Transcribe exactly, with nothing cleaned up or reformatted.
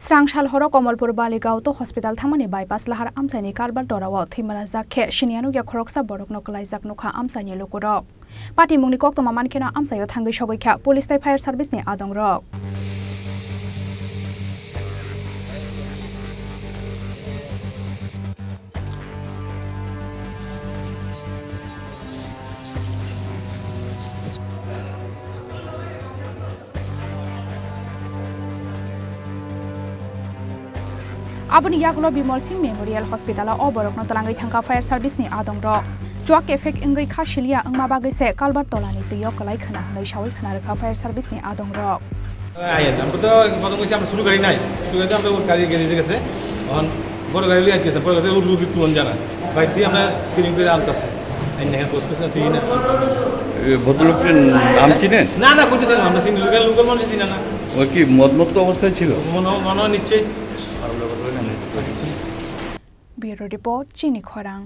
Srang sal horo Komolpur Baliga Auto Hospital thangmani bypass lahar amchaini culvert torao thwimana jak khe siniya nukya khoroksa borokno kwlaijak nukha amchaini lukurok. Patimungni koktwma mankheno amchaio thangwi sogwi kha police tei fire service ni adongrok. Aboni yagulo Bimal Singh Memorial Hospital o borokno twlangwi thangkha fire service ni adongrok. Chuak effect wngwi kha siliya wngma bagwi se culvert tolani twi o kwlai khna hwnwi sawi khna rwkha fire service ni adongrok. আইন, আমরা তো প্রথম কইছি আমরা শুরু গাড়ি নাই, শুরু গাড়ি আমরা ওর গাড়ি গ্যারেজে গেছে, এখন বড় গাড়ি লিয়ে আসছে, বড় গাড়ি লোক তুলন জানা, বাইক দিয়ে আমরা কিনে করে আনতেছে। আইন দেখেন, পোস্ট করছে, চিনি না। এ, ভদ্রলোকের নাম চিনেন? না, না, কইতেছে না, আমরা চিনি, লোকাল, লোকাল মানুষ চিনি না। ওই কি মদমত্ত অবস্থায় ছিল? মনে, মনে হয় নিশ্চয়ই। Bureau Report, Chini Khorang.